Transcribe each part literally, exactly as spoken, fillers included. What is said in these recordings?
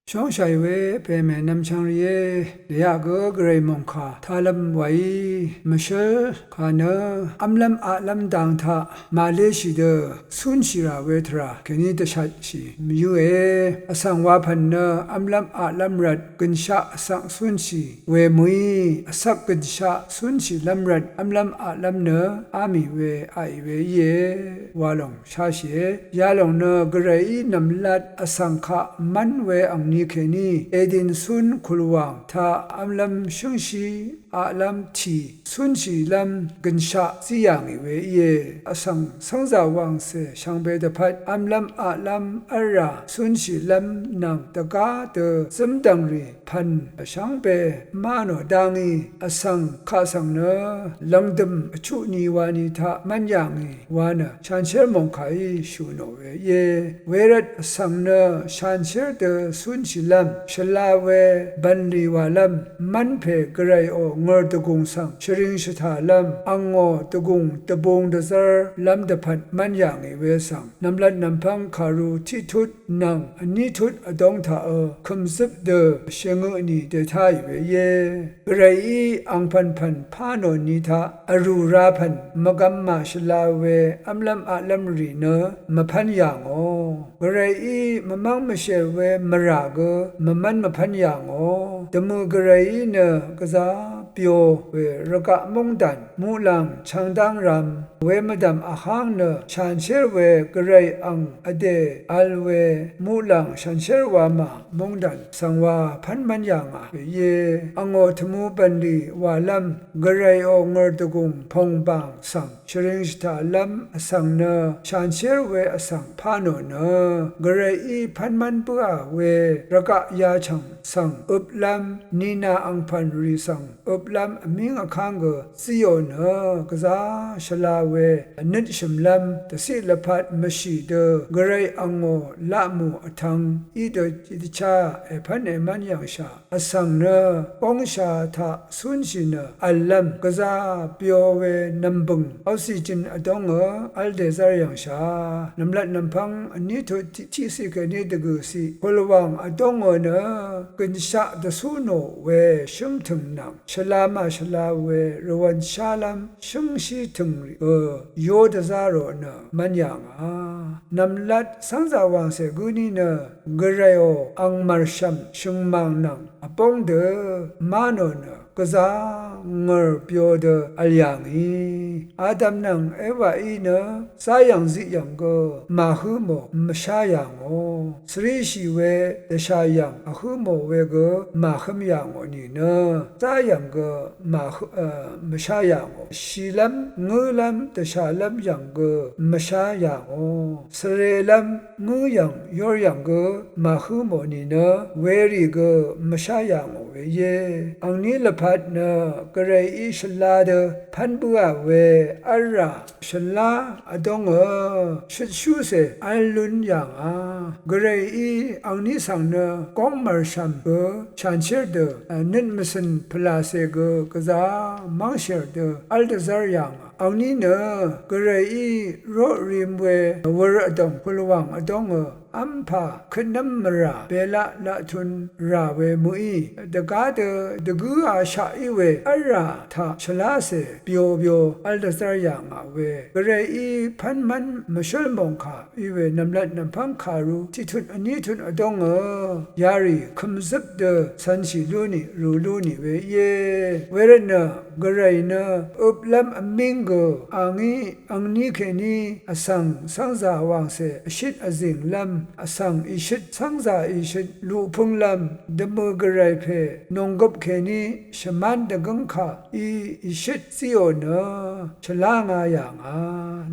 Shóngshàì we pèmè nvmchvng rìé, dèyaq gø gvray mòngkà talvm wàí mvshǿl kà nø v́mlv́m aqlv́m dang taq màléshì dø cúnshì rà we tvrà kèní dvshatshì mvyǿe. Vsvng wapv̀n nø v́mlv́m aqlv́m rvt gø̀nshaq vsvng cúnshì we mø̀í, vsvk gø̀nshaq cúnshìlv́m rvt v́mlv́m aqlv́m nø á mì we aqì we íe wa lòng sháshìe. Yalòng nø gvrayí nv̀mlat vsvng kaq mv́n we angni kèní èdìn cún kùlwàng taq v́mlv́m shǿngshí aqlv́m tì cúnshìlv́m gø̀nshaq zí yà ngì we íe. Vsvng cv́ngzà wàngcè shvngbe dvpvt v́mlv́m aqlv́m v́lrà cúnshìlv́m nvng dvgá dø zǿmdv̀ngrì pv̀n vshvngbe má nò dá ngí, vsvng kaq svng nø lv̀ngdø̀m vchuq ni wani taq mv́n yà ngì wa nø shanshér mòngkàí shù nò we íe. Wervt vsvng nø shanshér dø cúnshìlv́m, shvla we bv̀nlì wàlv́m mv́npè gvrayò ngø̀rdvgùng svng shvring shvtàlv́m angò dvgùng dvbung dvzv́rlv́m dvpvt mv́n yà ngì we svng, nv̀mlat nv̀mpv́ng kàru tiqtut nvng vní tut vdóng taqø kø̀mzøp dø shèngø tnì dètáì we íe. Gvrayí angpv̀npv̀n pá nò ni taq vrù ra pv̀n mvgvm màshvla we v́mlv́m aqlv́m rì nø mvpv́n yà ngò. Gvrayí mvmv́ng mvshèl we mvrà gø mvmv́n mvpv́n yà ngò. Dvmø̀ gvrayí nø gvzá byo we rvgaq móngdàn muqlàng chvngdáng ram we mvdv̀m vháng nø shanshér we gvray ang vdè vl we muqlàng shanshér wamà móngdàn svng wa pv́n mv́n yà ngà we íe. Angò tvmu bv̀nlì wàlv́m gvrayò ngø̀rdvgùng pòngbàng svng shvring shvtàlv́m vsvng nø shanshér we vsvng pá nò nø gvrayí pv́n mv́n bǿà we rvgaq yachv̀ng svng øplv́m nina angpv̀n rì svng øplv́m vmíng vkáng gø zíò nø gvzá shvla we vnøtshø̀mlv́m dvciq lvpat mvshì dø gvray angò laqmù vtvng í dø tiqdvchá èpv́n èmv́n yv̀ngshà vsvng nø góngsha taq cúnshì nø v̀llv́m gvzá byo we nv̀mbø̀ng oxygen vdóngø v́l dèzv́r yv̀ngshà. Nv̀mlat nv̀mpv́ng vní tut tiqciq kèní dvgø̀ciq kùlwàng vdóngø nø gø̀nshaq dvcú nò we shǿngtø̀ng nvng shvla màshvla we rvwv̀n shálv́m shǿngshí tø̀ng rì gø yó dvzá rò nø mv́n yà ngà. Nv̀mlat cv́ngzà wàngcè gǿní nø gvrayò ang mv̀rshv̀m shø̀ngmàng nvng vbóng dø má nò nø gvzá ngø̀r byo dø vl yà ngì. Adam nvng Ewaí nø záyv̀ng ziq yv̀ng gø màhǿ mò mvshá yà ngò. Svríshì we dvshà yv̀ng vhǿ mò we gø màhǿm yà ngò nìnø záyv̀ng gø màhǿ, mvshá yà ngò. Shìlv́m ngǿlv́m dvshàlv́m yv̀ng gø mvshá yà ngò. Svrelv́m ngǿ yv̀ng yór yv̀ng gø màhǿ mò nìnø werì gø mvshá yà ngò we íe. Angní lvpat nø gvrayí shvlá dø pv́n bǿà we v́lrà shvlá vdóngø shøtshúcè v́l lún yà ngà. Gvrayí angní svng nø góng mv̀rshv̀m gø shanshér dø nøt mvcø̀n pvlàcè gø gvzá mv́ngshèr dø v́l dvzv́r yà ngà. Angní nø gvrayí roq rim we vwør vdòng pulwàng vdóngø v́mpà køtnv́m mvrà belaq laqtun rà we mø̀í dvgá dø dvgǿashaq í we v́lrà taq shvlácè byobyo v́l dvzv́r yà ngà we gvrayí pv́nmv́n mvshǿl mòngkà í we nv̀mlat nv̀mpv́ng kàru tiqtut vní tut vdóngø yarì kø̀mzøp dø cv̄nshì lú nì rù lú nì we íe. Wervtnø gvray nø øplv́m vmíng gø angí angní kèní vsvng cv́ngzà wàngcè vshit vzìnglv́m vsvng ìshøt cv́ngzà ìshøt luqpǿnglv́m dvmø gvray pè nònggøp kèní shvmán dvgǿngkà í ìshøt zíò nø shvlá nga yà ngà.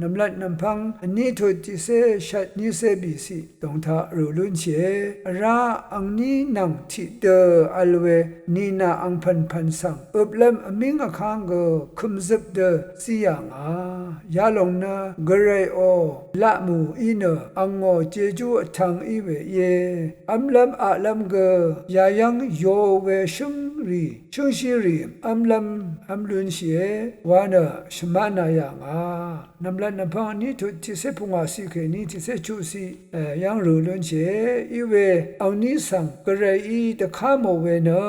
Nv̀mlat nv̀mpv́ng vní tut tiqcé shvt nícé bìciq dòng taq rù lúnshìe. Vrá angní nvng tiqdø vl we nìnà angpv̀npv̀n svng øplv́m vmíng vkáng gø kø̀mzøp dø zí yà ngà. Yalòng nø Gvrayò laq mù í nø angò jejú vtvng í we íe. V́mlv́m aqlv́m gø yayv́ng yo we shǿngrì shǿngshírì v́mlv́m v́m lúnshìe wa nø shvmánà yà ngà. Nv̀mlat nv̀mpv́ng vní tut tiqcé pungwàciq kèní tiqcé chuqciq, e, yv́ng rø lúnshìe. Í we angní svng Gvrayí dvká mò we nø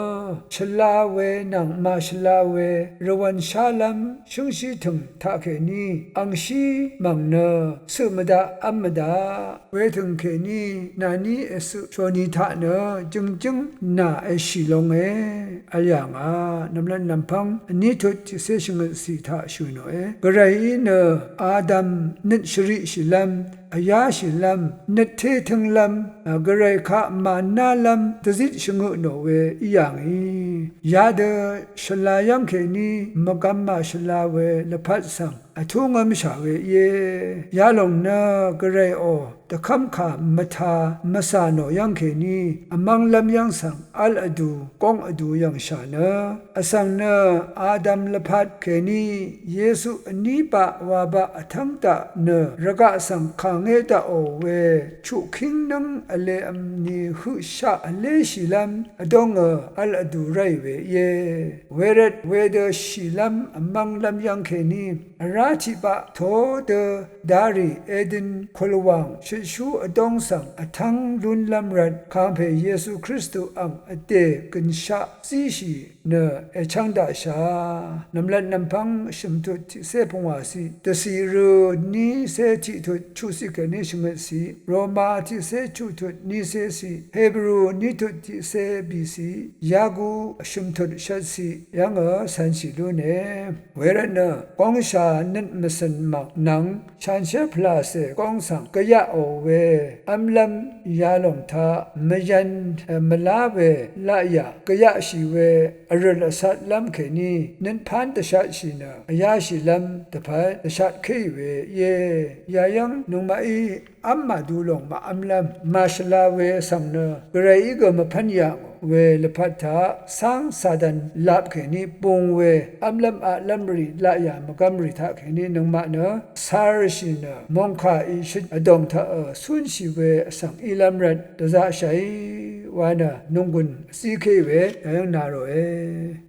shvla we nvng màshvla we rvwv̀n shálv́m shǿngshí tø̀ng taqkèní angshí mv̀ng nø cøq mvdaq v́m mvdaq. Wetø̀ng kèní nàní ècøq shòni taq nø jø̀ngjǿng nà èshì longe vl yà ngà. Nv̀mlat nv̀mpv́ng vní tut tiqcé shvngøtciq taq shø̀ nòe. Gvrayí nø Adam nøt shvriqshìlv́m vyáshìlv́m nøt té tǿnglv́m, a, Gvray kaq mànálv́m dvzit shvngøt nò we í yà ngì. Yadø shvla yv́ng kèní mvgvm màshvla we lvpat svng vtú ngv́mshà we íe. Yalòng nø Gvrayò dvkv́mkà mvtā mvcà nò yv́ng kèní vmv́nglv́m yv́ng svng v́l vdū góng vdū yv̀ngshà nø vsvng nø Adam lvpat kèní Yesu vní baq wabaq vtv́ng daq nø rvgaq svng kàngé daqò we chuqkíng nǿng vlev̄m ni høqshaq vléshìlv́m vdóngø v́l vdū ráì we íe. Wervt wedø shìlv́m vmv́nglv́m yv́ng kèní vrá tiqbaq to dø darì Edøn kulwàng shøtshú vdóng svng vtv́ng lúnlv́m rvt kàngpè Yesu Kristu ang vdè gø̀nshaq zíshì nø èchv́ng daqshà. Nv̀mlat nv̀mpv́ng shø̀mtut tiqcé pungwàciq dvciq rø nícé tiqtut chuqciq kèní shvngøtciq Roma tiqcé chuqtut nícéciq Hebru nítut tiqcé bìciq Yaku shø̀mtut shvtciq yv́ngø cv̄nshì lúne. Wervtnø góngshà nøt mvcø̀n mv̀ng nvng shanshér pvlàcè góng svng gvyaqò we v́mlv́m yalòng taq mvyv̄n mvlá we laqyà gvyaqshì we vrø̀l vcatlv́m kèní nøt pán dvshatshì nø vyáshìlv́m dvpvt dvshatkéì we íe. Yayv́ng nøngmaqí v́m màdu lòng màv́mlv́m màshvla we svng nø Gvrayí gø mvpv́n yà ngò we lvpat taq cáng Satan lap kèní bung we v́mlv́m aqlv́m rì laqyà mvgv́m rì taq kèní nøngmaq nø carshì nø mòngkàí shøt vdòng taqø cúnshì we vsvng ílv́m rvt dvzaqshàí wa nø nònggùn vzíkéì we yayv́ng na ròe.